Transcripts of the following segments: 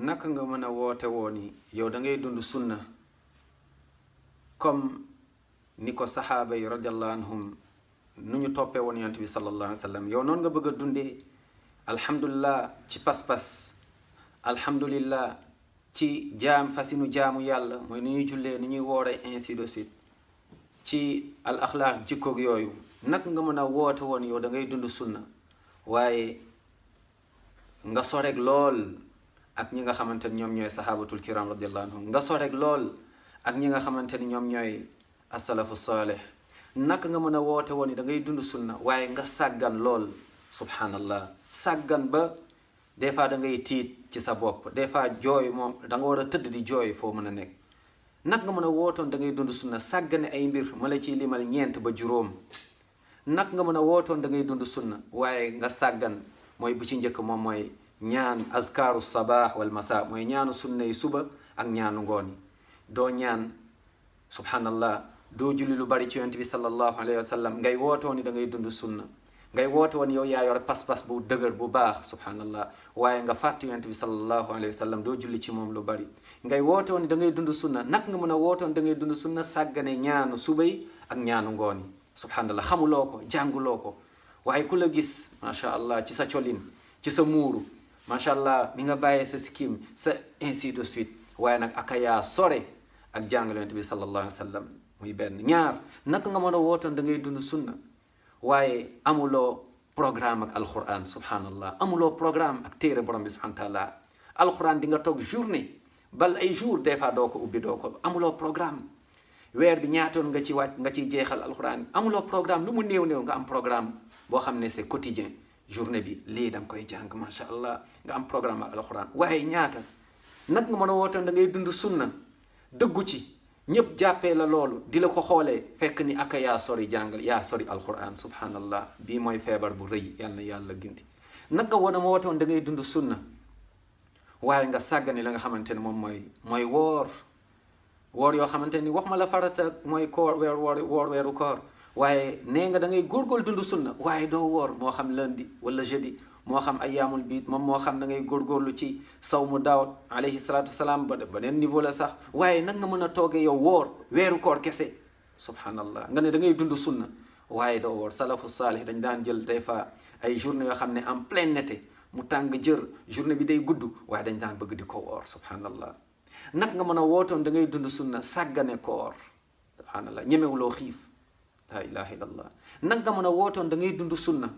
naka nga mën a woote woo ni yow da ngay dund sunna comme ni ko saxaaba yi radiallahu anhum nu ñu toppee woon yonent bi sallallahu alayhi wa sallam yow noonu nga bëgg a dundee alhamdulillah ci pas-pas alhamdulillah ci fasinu jaamu yàlla mooy nu ñuy jullee nu ñuy wooree ainsi de suite ci al axlaaq jikkoog yooyu naka nga mën a woote woon yow da ngay dund sunna waaye nga soreeg lool ak ñi nga xamante ni ñoom ñooy sahabatul kiram radiallahu anhum nga soreeg lool ak ñi nga xamante ni ñoom ñooy asalafu saalih naka nga mën a woote woon ni da ngay dund sunna waaye nga sàggan lool subhanallah sàggan ba des fois da ngay tiit ci sa bopp des fois jooy moom da nga war a tëdd di jooy foo mën a nekk naka nga mën a wootoon da ngay dund sunna sàggane ay mbir ma la ciy limal ñeent ba juróom naka nga mën a wootoon da ngay dund sunna waaye nga sàggan mooy bu ci njëkk moom mooy ñaan azkaaru sabaax wal masa mooy ñaanu sunna yi suba ak ñaanu ngoon yi doo ñaan subhanallah doo julli lu bari ci yonent bi sallallahu alayhi wa sallam ngay woote woon ni da ngay dund sunna ngay woote woon yow yaa yor pas-pas bu dëgër bu baax subhanallah waaye nga fàtte yonent bi sallallahu alayhi wa sallam doo julli ci moom lu bari ngay woote woon ni da ngay dund sunna nag nga mën a woote woon da ngay dund sunna sàggane ñaanu suba yi ak ñaanu ngoon yi subhanallah xamuloo ko jànguloo ko waaye ku la gis macha allah ci sa colin ci sa muuru macha allah mi nga bàyyee sa sikkim sa ainsi de suite waaye nag aka yaa sore ak jàngale yonent bi sallallahu alayhi wa sallam muy benn ñaar naka nga mën a wootoon da ngay dund sunna waaye amuloo programme ak alquran subhanallah amuloo programme ak téere borom bi subhanahu wa taala alquran di nga toog journée bal ay jour des fois doo ko ubbi doo ko amuloo programme weer bi ñaatoon nga ci wàcc nga ciy jeexal alquran amuloo programme lu mu néew nga am programme boo xam ne c'est quotidien journée bi lii da nga koy jàng macha allah nga am programme ak alquran waaye ñaata nag nga mën a wootoon da ngay dund sunna dëggu ci ñëpp jàppee la loolu di la ko xoolee fekk ni aka yaa sori jàngal yaa sori alquran subhanallah bii mooy feebar bu rëy yal na yàlla gindi nag nga wana ma wootoon da ngay dund sunna waaye nga sàggani la nga xamante ne moom mooy woor yoo xamante ni wax ma la farata mooy koor weeru koor waaye nee nga da ngay góorgóorlu dund sunna waaye doo woor moo xam lundi wala jeudi moo xam ayyaamul biid moom moo xam da ngay góorgóorlu ci sawmu daawud alayhi salaatu wasalaam beneen niveau la sax waaye nag nga mën a toogee yow woor weeru koor kese subhanallah nga ne da ngay dund sunna waaye doo woor salafu saalih dañ daan jël des fois ay journée yoo xam ne en plein été mu tàng jër journée bi day gudd waaye dañ daan bëgg di ko woor subhanallah nag nga mën a wootoon da ngay dund sunna sàggane koor subhanallah ñemewuloo xiif la ilaha illallah nag nga mën a wootoon da ngay dund sunna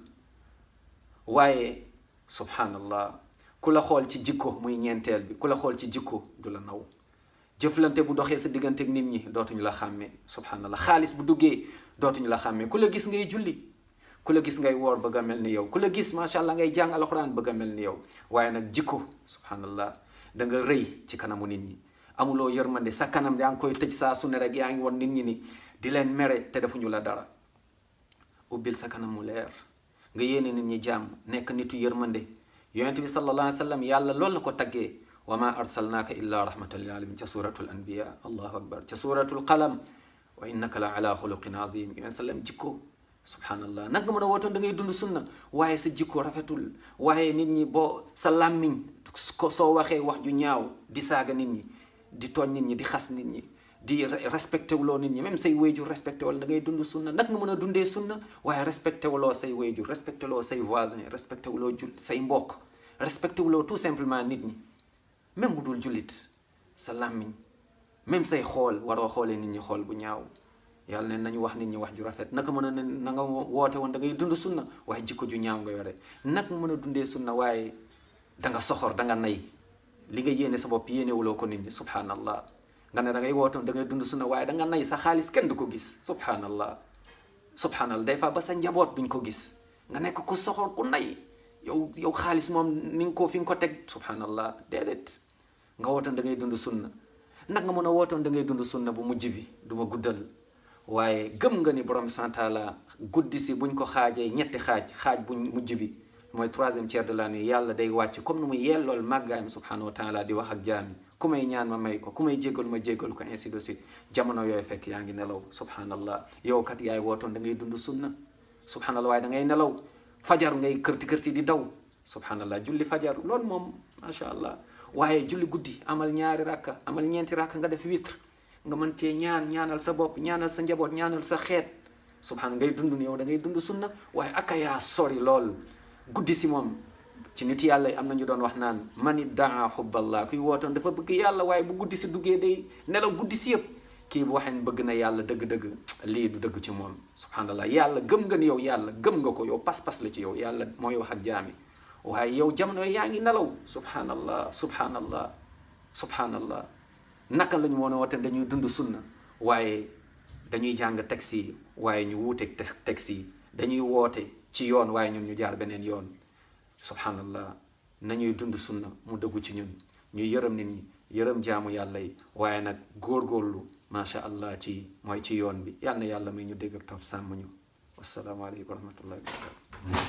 waaye subhanallah ku la xool ci jikko muy ñeenteel bi ku la xool ci jikko du la naw jëflante bu doxee sa diggante ak nit ñi dootuñu la xàmmee subhanallah xaalis bu duggee dootuñu la xàmmee ku la gis ngay julli ku la gis ngay woor bëgg a mel ni yow ku la gis macha allah ngay jàng alxuraan bëgg a mel ni yow waaye nag jikko subhanallah da nga rëy ci kanamu nit ñi amuloo yërmande sa kanam yaa ngi koy tëj saa su ne rek yaa ngi won nit ñi ni di leen mere te defuñu la dara ubbil sa kanam mu leer nga yéene nit ñi jàmm nekk nitu yërmande yonent bi sallallahu alayhi wa sallam yàlla loolu la ko taggee wa ma arsalnaaka illa rahmatan lil alamin ca suratul anbiya allahu akbar ca suratul qalam wa innaka la ala xuluqin azim yonent sallam jikko subhanallah nag nga mën a wootoon da ngay dund sunna waaye sa jikko rafetul waaye nit ñi boo sa làmmiñ ko soo waxee wax ju ñaaw di saaga nit ñi di tooñ nit ñi di xas nit ñi di respecté wuloo nit ñi même say wayjur respecté wala da ngay dund sunna nag nga mën a dundee sunna waaye respecté wuloo say wayjur respecté wuloo say voisin respecté wuloo say mbokk respecté wuloo tout simplement nit ñi même bu dul jullit sa làmmiñ même say xool waroo xoolee nit ñi xool bu ñaaw yàlla ne nañu wax nit ñi wax ju rafet naka mën a ne na nga woote woon da ngay dund sunna waaye jikko ju ñaaw nga yore nag mën a dundee sunna waaye da nga soxor da nga nay li nga yéene sa bopp yéene wuloo ko nit ñi subhanallah nga ne da ngay wootoon da ngay dund sunna waaye da nga nay sa xaalis kenn du ko gis subhanallah des fois ba sa njaboot duñ ko gis nga nekk ku soxor ku nay yow xaalis moom ni nga ko fi nga ko teg subhanallah déedéet nga wootoon da ngay dund sunna nag nga mën a wootoon da ngay dund sunna bu mujj bi du ma guddal waaye gëm nga ni borom subhanahu wa taala guddi si buñ ko xaajee ñetti xaaj bu mujj bi mooy troisième tiers de la nuit yàlla day wàcc comme nu mu yellool màggaayam subhanahu wa taala di wax ak jaami ku may ñaan ma may ko ku may jéggal ma jéggal ko ainsi de suite jamono yooyu fekk yaa ngi nelaw subhanallah yow kat yaay wootoon da ngay dund sunna subhanallah waaye da ngay nelaw fajar ngay kërti di daw subhanallah julli fajar loolu moom macha allah waaye julli guddi amal ñaari rakka amal ñeenti rakka nga def witre nga mën cee ñaanal sa bopp ñaanal sa njaboot ñaanal sa xeet subhaan ngay dund ni yow da ngay dund sunna waaye aka yaa sori lool guddi si moom ci nit yàlla am na ñu doon wax naan man iddaa hubballah kuy wootoon dafa bëgg yàlla waaye bu guddi si duggee day nelaw guddi si yëpp kii bu waxee bëgg na yàlla dëgg-dëgg lii du dëgg ci moom subhanallah yàlla gëm nga ni yow yàlla gëm nga ko yow pas-pas la ci yow yàlla mooy wax ak jaami waaye yow jamono yaa ngi nelaw subhanallah subhanallah subhanallah naka lañu mën a woote dañuy dund sunna waaye dañuy jàng texte yi waaye ñu wuuteeg texte yi dañuy woote ci yoon waaye ñun ñu jaar beneen yoon subhanallah nañuy dund sunna mu dëggu ci ñun ñuy yërëm nit ñi yërëm jaamu yàlla yi waaye nag góorgóorlu macha allah ci mooy ci yoon bi yal na yàlla may ñu dégg ak topp sàmm ñu wassalaamu aleykum wa rahmatullahi wa barakatu